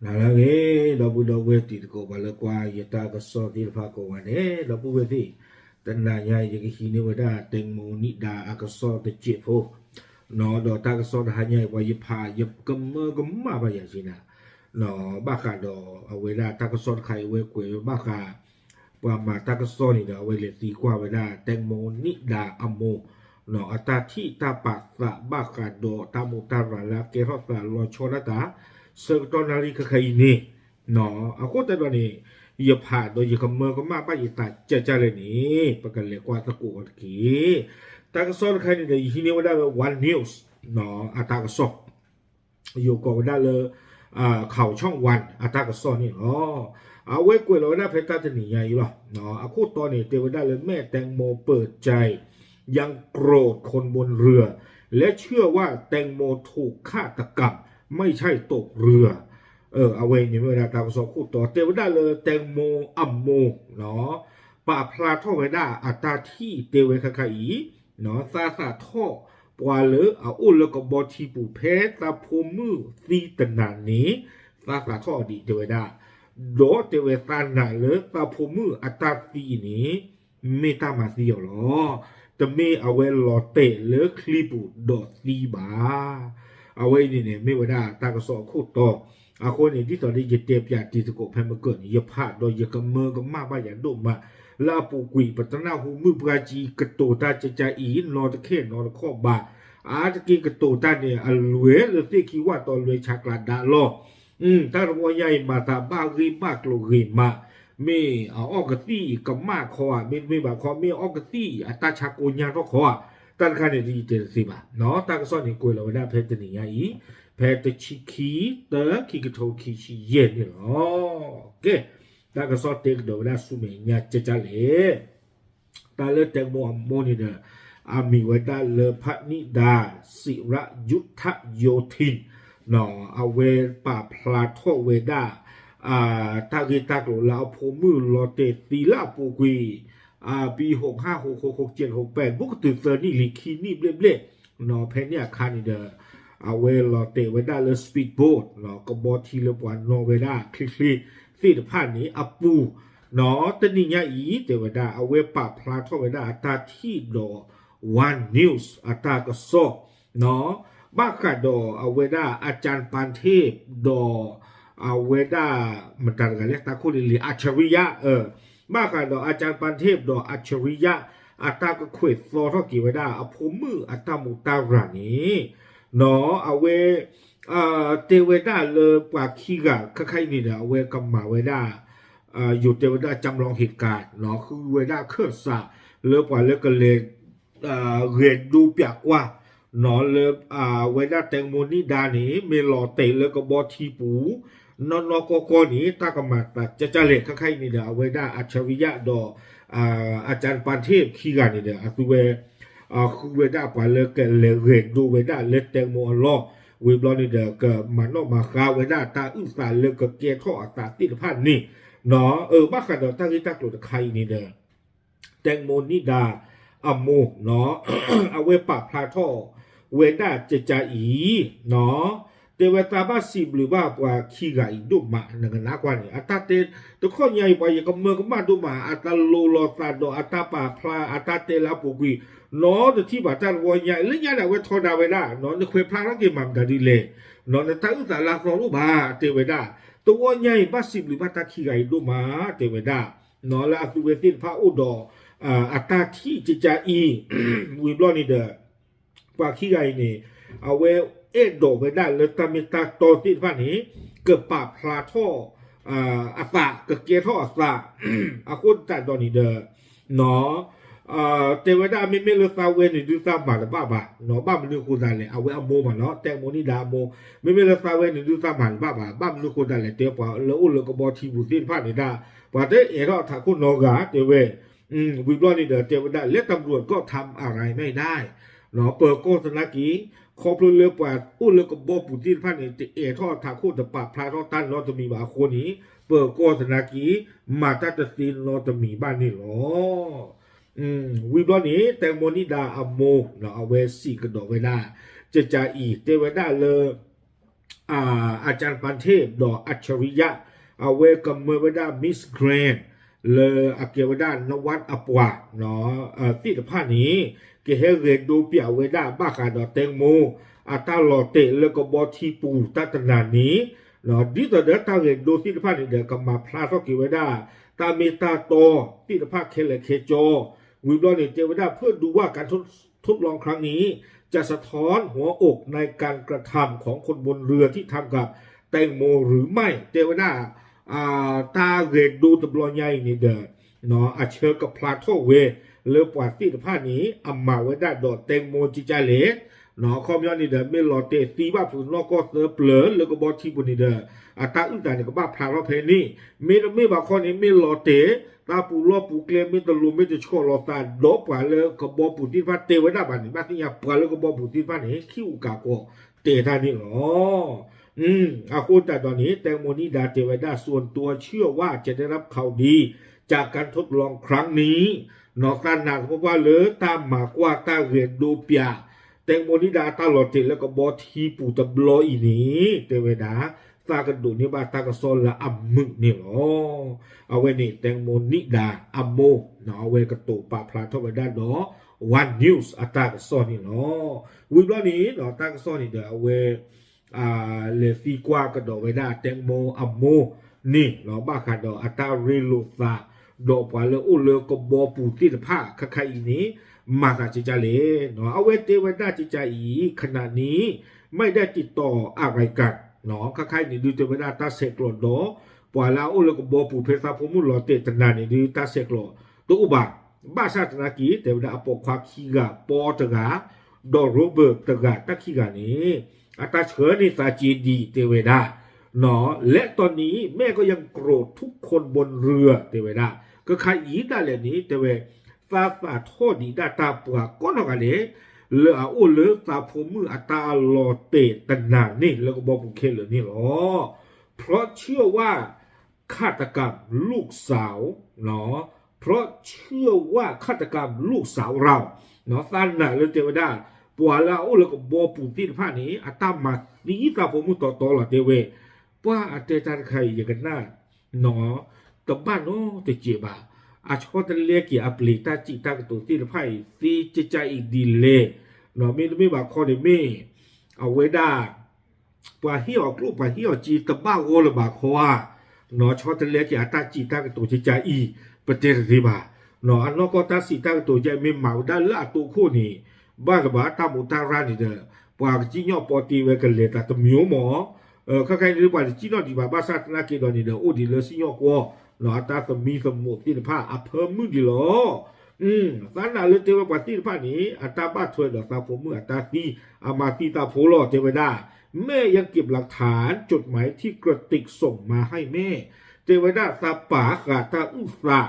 နၤလၢအဂ့ၤ ဒီပုၢ်ဒီဝဲၢ်တံၤသကိး ပှၤလၢကွၢ်ယတၢ်ကစီၣ်သ့ၣ်တဖၣ်ကိးဂၤဒဲး ဒီပုၢ်ဝဲၢ်သ့ၣ်, တနၤညါအံၤ ယကဟံးန့ၢ်ဝဲဒၣ် တဲမူနံဒါအကစီၣ်တစဲးဖိ, ဒီးတၢ်ကစီၣ်တဟါညါအံၤ ပှၤယဖးယကမၢကမၣ်ဘၣ်ယၤစ့နၤ, ဘၣ်ဃးဒီးအဝဲဒၣ်တၢ်ကစီၣ်တခါအံၤ အဝဲကွဲးဝဲဘၣ်ဃး ပှၤမၤတၢ်ကစီၣ်န့ၣ်ဒီး အဝဲလဲၤသံကွၢ်ဝဲဒၣ် တဲမူနံဒါအမိၢ် အတၢ်ထံၣ်တၢ်ပာ်သးဘၣ်ဃးဒီးတၢ်မိၢ်တၢ်ရၤလၢအကဲထီၣ်သးလီၤဆီဒၣ်တၢ် ဆၢကတီၢ်နၣ်ရံၣ်ခဲခါအံၤန့ၣ်, အဃိသတးဒီးန့ၣ် ယဖးဒီးယကမၢကမၣ်ဘၣ်ယသးကၢကၢလဲၣ်န့ၣ် ပကလဲၤကွၢ်သကိးအီၤတက့ၢ်. တၢ်ကစီၣ်တခါန့ၣ်ဒီး ယဟံးန့ၢ်ဝဲဒၣ်လၢ One News အတၢ်ကစီၣ် ယိၤကိးဝဲဒၣ်လၢ ข่าวช่องวัน အတၢ်ကစီၣ်န့ၣ်လီၤ. အဝဲကွဲးလီၤဝဲဒၣ်ဖဲတၢ်တနံၤညါအံၤလီၤ. အခိၣ်တီန့ၣ် တဲဝဲဒၣ်လၢ แม่แตงโมเปิดใจ ยังโกรธคนบนเรือ และเชื่อว่าแตงโมถูกฆาตกรรม ไม่ใช่ตกเรือ အဝဲန့ၣ်မ့ၢ်ဝဲဒၣ်တၢ်ကစီၣ်ခိၣ်တီ တဲဝဲဒၣ်လၢ တဲမူအမိၢ် ပာ်ဖျါထီၣ်ဝဲဒၣ်အတၢ်ထံၣ်တဲဝဲခဲခါအံၤ သးသးထီၣ်ပှၤလၢအအိၣ်လၢကဘီထံပူၤ ဖဲသးဖိမုၣ်သံတနၤန့ၣ် သးသးထီၣ်အီၤဒံးတဲဝဲဒၣ်, ဒီးတဲဝဲသးနာ်လၢသးဖိမုၣ်အတၢ်သံအံၤန့ၣ် မ့ၢ်တၢ်မၤသံအီၤလီၤ. တမ့ၢ်အဝဲလီၤတဲာ်လၢချံပူၤဒီးသံဘၣ်. အဝဲအံၤန့ၣ်န့ၣ် မ့ၢ်ဝဲဒၣ်တၢ်ကစီၣ်အခိၣ်တီ အဃိန့ၣ် ဒ်သိးဒီးယတဲပၠးတံၤသကိးဖဲမုၢ်ကၢၢ်န့ၣ် ယဖးဒီးယကမၢကမၣ်ဘၣ်ယၤဒိၣ်မး, လၢအပူၤကွံာ် ပတနၢ်ဟူမုၢ်ပှၢ်ကံကတိၤတၢ်ကကါအံၤ နီတခ့ၣ်နီတခီၣ်ဘၣ်, အါတက့ၢ်ကတိၤတၢ်န့ၣ် အလွဲၢ်လၢသ့ၣ်ခံဝၣ်တီလွဲၢ်ဆးကျးဒါလီၤ. တၢ်တဝီညါအံၤ မၤသးဘၣ်ဂ့ၢ်ဘၣ်ကျိၤဂ့ၤမး, မ့ၢ်အအီၣ်ကသံၣ်ကမၣ်ခီဧါ, မ့တမ့ၢ်ဘၣ်ခီ မ့ၢ်အအီၣ်ကသံၣ်အတၢ်ဆါကိညၢ်ထီၣ်ခီဧါ, တၢ်တခါန့ၣ် ယတဲတသ့ဘၣ်. တၢ်ကစီၣ်န့ၣ် ကွဲးလီၤဝဲဒၣ်ဖဲတနံၤညါအံၤ ဖဲတဆံခံ တၢ ခံကထိခံဆံယဲၢ်န့ၣ်လီၤ. ကဲ, တၢ်ကစီၣ်တဲကဒီးဝဲဒၣ်ဆူမဲာ်ညါကကါလဲၣ်. တၢ်လၢတဲမိၢ်အမိၢ်န့ၣ်ဒီး အမံၤဝဲဒၣ်လၢ ဖးနံၣ်ဒါ စံးရၣ်ယူးထၣ်ယိထံၣ်, အဝဲပာ်ဖျါထီၣ်ဝဲဒၣ် တၢ်ဂ့ၢ်တၢ်ကျိၤလၢအဖိမုၣ်လီၤတဲာ်သံလၢအပူၤကွံာ် အပံဟိးဟၣ်ဟိးဃိးဃိးကၠ့ဟိးပဲာ် ဘူးကတုၤသၢနံၣ်လံခံနံၣ်ဘျဲၣ်ဘျဲၣ်, ဖဲန့ၣ်အခါန့ၣ်ဒီး အဝဲလီၤတဲာ်ဝဲဒၣ်လၢ speedboat ကဘီထံလၢပှၤနီၣ်ဝဲဒၣ်ချ့ချ့သ့ၣ်တဖၣ်န့ၣ်အပူၤ, တနံၤညါအံၤ တဲဝဲဒၣ် အဝဲပာ်ဖျါထီၣ်ဝဲဒၣ်အတၢ်ထံၣ်ဒီး One News အတၢ်ကစီၣ် ဘၣ်ဃးဒီးအဝဲဒၣ် อาจารย์ ปานเทพ ဒီး အဝဲဒၣ် မတၤတဂၤလဲၣ် တၢ်ခိၣ်လံၤလံၤ อัจฉริยะ ဘၣ်ဃးဒီး อาจารย์ ปานเทพ ဒီး อัจฉริยะ အတၢ်ကခွဲးသီထီၣ်က့ၤဝဲဒၣ် အဖိမုၣ်အတၢ်မူးတၢ်ရၤန့ၣ် အဝဲ တဲဝဲဒၣ်လၢပှၤခံဂၤ ခဲခါအံၤန့ၣ်ဒီး အဝဲကမၤဝဲဒၣ် ယိၤတဲဝဲဒၣ် จำลองเหตุการณ์ ဃုဝဲဒၣ်ခၢၣ်စး လၢပှၤလၢကလဲၤ ဂဲၤဒိပၠးကွၢ် လၢ အဝဲဒၣ်တဲမိၢ်နံၣ်ဒါန့ၣ် မ့ၢ်လီၤတဲာ်လၢကဘီထံပူၤ နီၢ်နီၢ်ကီၢ်ကီၢ်န့ၣ် တၢ်ကမၤသးကၢ်ကၢ်လဲၣ် ခဲခါအံၤန့ၣ်ဒီး အဝဲဒၣ် อัจฉริยะ ဒီး อาจารย์ ปานเทพ ခံဂၤန့ၣ်ဒီး အသုဝဲ ဃုဝဲဒၣ်ပှၤလၢကလဲၤဂဲၤဒိဝဲဒၣ်လၢတဲမိၢ်အလီၢ် ဝံၤဘျီန့ၣ်ဒီး ကမၤနီၣ်မၤဃါဝဲဒၣ်တၢ်အုၣ်သးလၢကကဲထီၣ်အသးသ့ၣ်တဖၣ်န့ၣ် ဘၣ်ဃးဒီးတၢ်ဂ့ၢ်တၢ်ကျိၤတခါအံၤန့ၣ်ဒီး တဲမိၢ်နံၣ်ဒါအမိၢ် အဝဲပာ်ဖျါထီၣ်ဝဲဒၣ်ကကါအံၤ တဲဝဲသးဘၣ်စံးဘျုးဘၣ်ပှၤခံဂၤအံၤဒိၣ်မး နကနၣ်ကွၢ်န့ၣ် အတၢ်တဲ တခီညါအံၤ ပှၤယကမၢကမၣ်ဒိၣ်မး အတၢ်လိၤလိာ်သးဒီးအတၢ်ပာ်ဖျါ အတၢ်တဲလၢအပူၤကွံာ် နီတထံၣ်ဘၣ် တၢ်တဝီညါအံၤ လၢညါန့ၣ် အဝဲထီဒါဝဲဒၣ် နခွဲးဖျါထီၣ်က့ၤမၤမတၤဒ်လဲၣ် နတၢ်အုၣ်သးလၢအသီတအိၣ်ဘၣ် တဲဝဲဒၣ် တဝီညါအံၤ ဘၣ်စံးဘျုးဘၣ်တၢ်ခံဂၤအံၤဒိၣ်မး တဲဝဲဒၣ် လၢအသုဝဲသ့ၣ်တဖၣ်အိၣ်ဒီး အတၢ်ထံၣ်ကကါအံၤ ဝံၤဘျီန့ၣ်ဒီး ပှၤခံဂၤအံၤန့ၣ် အဝဲအဲၣ်ဒိးဝဲဒၣ်လၢတၢ်မ့ၢ်တၢ်တီသ့ၣ်တဖၣ်န့ၣ် ကပာ်ဖျါထီၣ် အသး ကကဲထီၣ်အသး အဃိသတးဒီးန့ၣ်ဒီး တဲဝဲဒၣ် မ့မ့ၢ်လၢသးဝဲန့ၣ်ဒုးသးမၤတဘၣ်ဘၣ် ဘၣ်မနုၤဃိသတးလဲၣ် အဝဲအမိၢ်မးနီၤ တဲမိၢ်နံၣ်ဒါအမိၢ် မ့မ့ၢ်လၢသးဝဲန့ၣ်ဒုးသးမၤတဘၣ်ဘၣ် ဘၣ်မနုၤဃိသတးလဲၣ် တဲပှၤလၢအိၣ်လၢကဘီထံပူၤသ့ၣ်တဖၣ်န့ၣ်ဒၣ် ပှၤတအဲၣ်ထီၣ်အထးခိၣ်နီတဂၤ တဲဝဲ ဝံၤဘျီန့ၣ်ဒီး တဲဝဲဒၣ် และตำรวจก็ทำอะไรไม่ได้ ပၢၤကီၢ်သနာ်က့ ခီဖျိလၢပှၤအိၣ်လၢကဘီပူၤသ့ၣ်တဖၣ်န့ၣ် တအဲၣ်ထီၣ်အထးခိၣ် တပာ်ဖျါထီၣ်တၢ်နီတမံၤဘၣ်အဃိန့ၣ် ပၢၤကီၢ်သနာ်က့ မၤတၢ်တသ့နီတမံၤဘၣ်န့ၣ်လီၤ. ဝံၤဘျီန့ၣ် တဲမိၢ်နံၣ်ဒါအမိၢ် အဝဲစံးကဒီးဝဲဒၣ် ကကါအံၤ တဲဝဲဒၣ်လၢ อาจารย์ปานเทพ ဒီး อัจฉริยะ အဝဲကမၢဝဲဒၣ် Miss Grand လၢအကဲဝဲဒၣ် နဝတ် အပှၤ သ့ၣ်တဖၣ်န့ၣ် ကဟဲဂဲၤဒိပၠးဝဲဒၣ်ဘၣ်ဃးဒီး แตงโม အတၢ်လီၤတဲာ်လၢကဘီထံပူၤတၢ်တနၤန့ၣ် ဒ်သိးဒီးတၢ်ဂဲၤဒိသ့ၣ်တဖၣ်န့ၣ်ဒီး ကမၤဖျါထီၣ်က့ၤဝဲဒၣ် တၢ်မ့ၢ်တၢ်တီသ့ၣ်တဖၣ်ခဲလၢာ်ခဲဆ့, ဝံၤဘျီန့ၣ် တဲဝဲဒၣ် เพื่อดูว่าการทดลองครั้งนี้ จะสะท้อนหัวอกในการกระทำของคนบนเรือที่ทำกับ แตงโม หรือไม่ တဲဝဲဒၣ် တၢ်ဂဲၤဒိတဘျီညါအံၤန့ၣ်ဒီး အဆၢကဖျါထီၣ်ဝဲ လၢပှၤသ့ၣ်တဖၣ်န့ၣ် အမၤဝဲဒၣ်ဒီး แตงโม ကကလဲၣ်, အခီပညီန့ၣ်ဒီး မ့ၢ်လီၤတဲာ်သံဘၣ်ဖုးနီၢ်ကီၢ်သၢပျၢၤလၢကဘီထံပူၤန့ၣ်ဒီး အတၢ်အုၣ်သးန့ၣ် ကဘၣ်ဖျါထီၣ်ဖဲန့ၣ်, မ့တမ့ၢ်ဘၣ်ခီန့ၣ် မ့ၢ်လီၤတဲာ် တၢ်ပူၤလီၢ်ပူၤကျဲ မ့ၢ်တလိၤမ့ၢ်တဆှီလီၤသး ဒီးပှၤလၢကဘီပူၤသ့ၣ်တဖၣ်တဲဝဲဒၣ်ဘၣ်န့ၣ် ဘၣ်သ့ၣ်ညါပှၤလၢကဘီပူၤသ့ၣ်တဖၣ်န့ၣ် ခံအူးကးကီးတဲတၢ်န့ၣ်လီၤ. အဃိသတးဒီးန့ၣ် แตงโมนิดา တဲဝဲဒၣ် ส่วนตัวเชื่อว่าจะได้รับข่าวดีจากการทดลองครั้งนี้ နီၢ်သးနာ်သပှၢ်ပှၢ်လၢ တၢ်မၤကွၢ်တၢ်ဂဲၤဒိပၠး แตงโมนิดา အတၢ်လီၤတဲာ်လၢကဘီထံပူၤတဘျီအံၤန့ၣ် တဲဝဲဒၣ် သးကဒိးန့ၢ်ဘၣ်တၢ်ကစီၣ်လၢအမုာ်န့ၣ်လီၤ. အဝဲန့ၣ် แตงโมนิดา အမိၢ် အဝဲကတိၤပာ်ဖျါထီၣ်ဝဲဒၣ်ဒီး One News အတၢ်ကစီၣ်န့ၣ်လီၤ. ဝံၤဘျီန့ၣ် တၢ်ကစီၣ်န့ၣ်ဒီး အဝဲ လဲၤသံကွၢ်ကဒီးဝဲဒၣ် แตงโม အမိၢ်န့ၣ်လီၤ ဘၣ်ဃးဒီးအတၢ်ရ့လိာ်သး ဒီးပှၤလၢအိၣ်လၢကဘီပူၤသ့ၣ်တဖၣ် ခဲခါအံၤန့ၣ် မၤသးကကလဲၣ်. အဝဲတဲဝဲဒၣ်ကကအံၤ ขณะนี้ไม่ได้ติดต่ออะไรกัน ခဲခါအံၤန့ၣ် ဒုးတဲဝဲဒၣ်တၢ်ဆဲးကျိးဒီး ပှၤလၢအအိၣ်လၢကဘီပူၤ ဖဲသးဖိမုၣ်လီၤတဲာ်တနၤန့ၣ် ဒုးတၢ်ဆဲးကျိးတအိၣ်ဘၣ်. ဘၣ်ဆၣ်သနာ်က့ တဲဝဲဒၣ်အပိာ်ခွါခံဂၤ ပီတဂၤ ဒီး Robert တဂၤ တၢ်ခံဂၤန့ၣ် အတၢ်ဆှၢန့ၢ်သးက့ၤဒံး တဲဝဲဒၣ် และตอนนี้แม่ก็ยังโกรธทุกคนบนเรือ တဲဝဲဒၣ် ခဲခါအံၤဒၣ်လဲာ်န့ၣ် တဲဝဲ သးသးထီၣ်ဒံးဒၣ်တၢ်ပှၤကိးနီၢ်ဂၤဒဲး လၢအအိၣ်လၢသးဖိမုၣ်အတၢ်လီၤတဲာ်တနၤန့ၣ် လၢကဘီပူၤခဲလၢာ်န့ၣ်လီၤ. เพราะเชื่อว่า ฆาตกรรมลูกสาว เพราะเชื่อว่าฆาตกรรมลูกสาวเรา သးနာ်လၢတဲဝဲဒၣ် ပှၤလၢအအိၣ်လၢကဘီပူၤသ့ၣ်တဖၣ်န့ၣ် အတၢ်မၤသံသးဖိမုၣ်တီတီလီၤ တဲဝဲ, ပှၤအတဲတၢ်တခါအံၤ ယကနၣ် တဘၣ်နီတစဲးဘၣ်. အဆီတလဲက့ၤအပျ့ၤတၢ်စံးတၢ်ကတိၤသ့ၣ်တဖၣ်အံၤ သ့ကကအံၤဒ်လဲၣ်. မ့တမ့ၢ်ဘၣ်ခီန့ၣ်မ့ၢ် အဝဲဒၣ် ပှၤဟ့ၣ်အီၤကျိၣ်ပှၤဟ့ၣ်အီၤစ့တဘၣ်ဂီၢ်လၢၤဘၣ်ခီဧါ. ဆီတလဲက့ၤအတၢ်စံးတၢ်ကတိၤကကအံၤ ပတဲတသ့ဘၣ်. အနီၢ်ကီၢ်တၢ်စံးတၢ်ကတိၤကမ့ၢ်မၤဝဲဒၣ်လၢအတိခိၣ်န့ၣ် ဘၣ်တဘၣ်တၢ်မူးတၢ်ရၢ်န့ၣ်ဒီး ပှၤကစံၣ်ညီၣ်ပီတ့ဝဲကလဲၤသးတမံၤမ့ၢ် ခဲခါအံၤဒ်ပှၤတစံၣ်နီၣ်ဒံးဘၣ် ဘၣ်ဆၣ်သနာ်က့ဒီးန့ၣ်ဒီး အိၣ်ဒံးလၢစံၣ်ညီၣ်ကွီၢ် အတၢ်သမံသမိးသ့ၣ်တဖၣ်အဖၢမုၢ်ဒံးလီၤ. သးနာ်လၢတဲဝဲပှၤသ့ၣ်တဖၣ်န့ၣ် အတၢ်ဘၣ်ထွဲဒီးသးဖိမုၣ်အတၢ်သံ အမၤသံသးဖိလီၤ တဲဝဲဒၣ် แม่ยังเก็บหลักฐานจดหมายที่กระติกส่งมาให้แม่ တဲဝဲဒၣ် သးပာ်ဃာ်တၢ်အုၣ်သး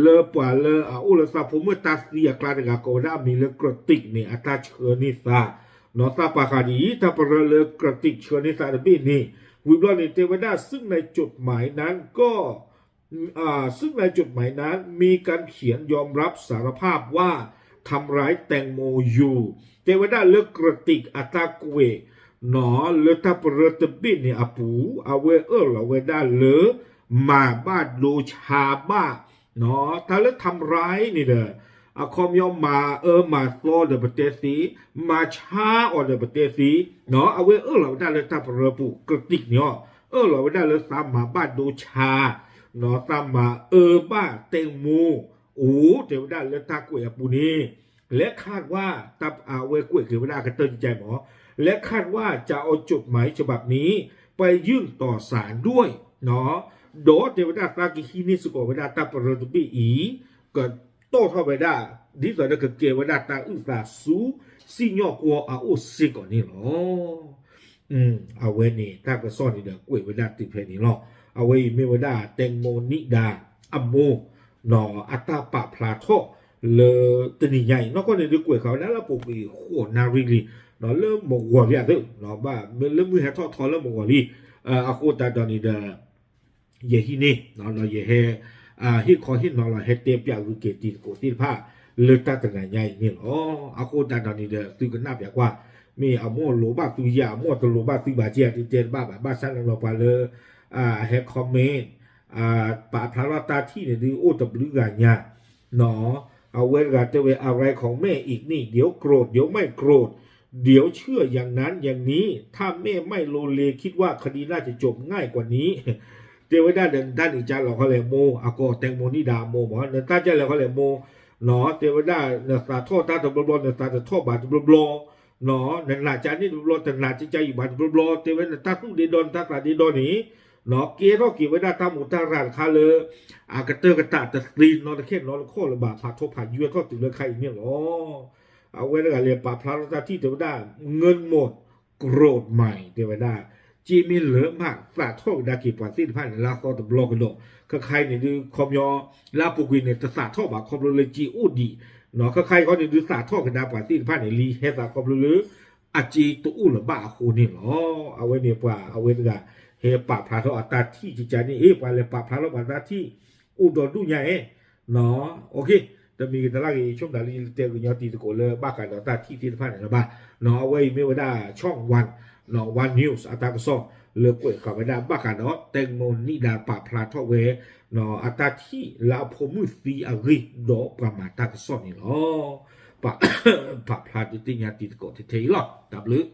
လၢပှၤလၢအအိၣ်လၢသးဖိမုၣ်တၢ်သံအကျါတဂၤ ကိးဝဲဒၣ်အမံၤလၢ กระติก န့ၣ် အတၢ်ဆှၢန့ၢ်သး သးပာ်ဃာ်ဒ်အံၤ တၢ်ပရၢလၢ กระติก ဆှၢန့ၢ်သးတဘ့ၣ်န့ၣ် ဝံၤဘျီန့ၣ် တဲဝဲဒၣ် ซึ่งในจดหมายนั้นก็ อ่า ซึ่งในจดหมายนั้นมีการเขียนยอมรับสารภาพว่าทำร้ายแตงโมอยู่ တဲဝဲဒၣ်လၢ กระติก အတၢ်ကွဲး လၢတၢ်ပရၢတဘ့ၣ်န့ၣ်အပူၤ အဝဲအၢၣ်လီၤဝဲဒၣ်လၢ မၤဘၣ်ဒိဆါဘၣ် တၢ်လၢ ทำร้าย န့ၣ်ဒီး အခီပညီမၤအၢမၤသီဒီးပတဲသ့, မၤဆါအီၤဒီးပတဲသ့, အဝဲအၢၣ်လီၤဝဲဒၣ်လၢတၢ်ပရၢပူၤ ကရတံးန့ၣ်အီၤ, အၢၣ်လီၤဝဲဒၣ်လၢသးမၤဘၣ်ဒိဆါ, သးမၤအၢဘၣ် တဲမိ အိၣ် တဲဝဲဒၣ်လၢတၢ်ကွဲးအပူၤန့ၣ်, และคาดว่า အဝဲကွဲးက့ၤဝဲဒၣ်အကတၢၢ်ကကဲမး, และคาดว่าจะเอาจดหมายฉบับนี้ไปยื่นต่อศาลด้วย ဒီးတဲဝဲဒၣ်သးကဟံးန့ၢ်စ့ၢ်ကီးဝဲဒၣ်တၢ်ပရၢတဘ့ၣ်အံၤ, ကတီၢ်ထီၣ်ဝဲဒၣ် ဒ်သိးဒီးကကဲဝဲဒၣ်တၢ်အုၣ်သးဆူစံၣ်ညီၣ်ကွီၢ်အအိၣ်စ့ၢ်ကီးန့ၣ်လီၤ. အဝဲန့ၣ် တၢ်ကစီၣ်န့ၣ်ဒီးကွဲးဝဲဒၣ်တုၤဖဲန့ၣ်လီၤ. အဝဲအံၤမ့ၢ်ဝဲဒၣ် แตงโมนิดา အမိၢ် အတၢ်ပာ်ဖျါထီၣ်လၢတနံၤညါအံၤ နီၢ်ကီၢ်န့ၣ်ဒုးကွဲးဃာ်ဝဲဒၣ်လၢအပူၤကွံာ်ဃိးနၣ်ရံၣ်လံ လၢမုၢ်ဂီၤလံအသိး ဘၣ်မ့ၢ်လၢမုၢ်ဟဲထီၣ်ထီလၢမုၢ်ဂီၤလံ, အဃိသတးဒီးန့ၣ်ဒီး ယဟံးန့ၢ် ယဟဲ ဟ့ၣ်ခီဟ့ၣ်နီၤလီၤ ဟဲတဲပၠးဂုာ်က့ၤတံၤသကိးသ့ၣ်တဖၣ် လၢတၢ်တနၤညါအံၤန့ၣ်လီၤ. အဃိသတးဒီးန့ၣ်ဒီး သုကနၣ်ပျးကွၢ်, မ့ၢ်အမိၢ်လိၣ်ဘၣ်သုယၤ အမိၢ်တလိၣ်ဘၣ်သုဘၣ်က့ အဒုးတဲတဘၣ်ဘၣ် ဘၣ်ဆၣ်န့ၣ်လီၤ ပှၤလၢ အဟဲ comment ပာ်ဖျါထီၣ်တၢ်ထံၣ်န့ၣ်ဒုး အိၣ်တဘျုးဂၤညါ အဝဲတဂၤတဲဝဲ อะไรของแม่อีกนี่ เดี๋ยวโกรธ เดี๋ยวไม่โกรธ เดี๋ยวเชื่ออย่างนั้นอย่างนี้ ถ้าแม่ไม่โลเล คิดว่าคดีน่าจะจบง่ายกว่านี้ တဲဝဲဒၣ်ဒီး နတၢ်န့ၣ်ကလဲၤခီလဲၣ်မိၢ် အကိး แตงโมนิดา အမိၢ်မး နတၢ်ကလဲၤခီလဲၣ်မိၢ် တဲဝဲဒၣ် နသးထီၣ်တၢ်တဘျီဘျီ နသးတထီၣ်ဘၣ်တဘျီဘျီ နနာ်ကန့ၣ်တဘျီဘျီ တနာ်ကကအံၤဘၣ်တဘျီဘျီ တဲဝဲနတၢ်သူၣ်ဒ့ဒီ နတၢ်သးဒ့ဒီန့ၣ် ကဲထီၣ်က့ၤဝဲဒၣ်တၢ်မိၢ်တၢ်ရၤတခါလၢ အကတၢၢ်ကတးတသ့နီတခဲနီတခီၣ်လၢၤဘၣ် ဖးထီဖးယွဲထီၣ်တုၤလၢခါအံၤန့ၣ်လီၤ. အဝဲတဂၤလဲၤပာ်ဖျါထီၣ်တၢ်ထံၣ်တဲဝဲဒၣ် เงินหมด โกรธใหม่ တဲဝဲဒၣ် စ့မ့ၢ်လၢာ်မး သးထီၣ်ကဒါက့ၤပှၤသ့ၣ်တဖၣ်န့ၣ် လၢအသီတဘျီကဒီး ခဲခါအံၤန့ၣ်ဒုး ခီပညီ လၢအပူၤကွံာ်န့ၣ် တသးထီၣ်ဘၣ်ခီဖျိလၢ စ့အိၣ်ဒံး ခဲခါအံၤခီန့ၣ်ဒုး သးထီၣ်ကဒါပှၤသ့ၣ်တဖၣ်န့ၣ် လံဟဲသးခီဖျိလၢ အစ့တအိၣ်လၢၤဘၣ်အဃိန့ၣ်လီၤ. အဝဲန့ၣ်ပှၤအဝဲတဂၤ ဟဲပာ်ဖျါထီၣ်အတၢ်ထံၣ်ကကန့ၣ် အ့ ပှၤလဲၤပာ်ဖျါထီၣ်ပှၤတၢ်ထံၣ် အိၣ်ဒီးဒူၣ်ညါအဲ တမံၤကတလၢက့ၤ ဆိကမိၣ်လံ တဲကညီတံၤသကိးလၢဘၣ်ဃးဒီးတၢ်ထံၣ်သ့ၣ်တဖၣ်န့ၣ်လၢၤဘၣ်. အဝဲအံၤမ့ၢ်ဝဲဒၣ် ช่องวัน วันนิวส์ အတၢ်ကစီၣ် လၢကွဲးဃာ်ဝဲဒၣ်ဘၣ်ဃးဒီး แตงโมนิดา ပာ်ဖျါထီၣ်ဝဲ အတၢ်ထံၣ်လၢအဖိမုၣ်သံအဂ့ၢ် ဒီးပှၤမၤတၢ်ကစီၣ်န့ၣ်လီၤ. ပာ်ဖျါဒုးသ့ၣ်ညါတံၤသကိးထဲထဲအံၤလီၤ. တၢ်ဘျုး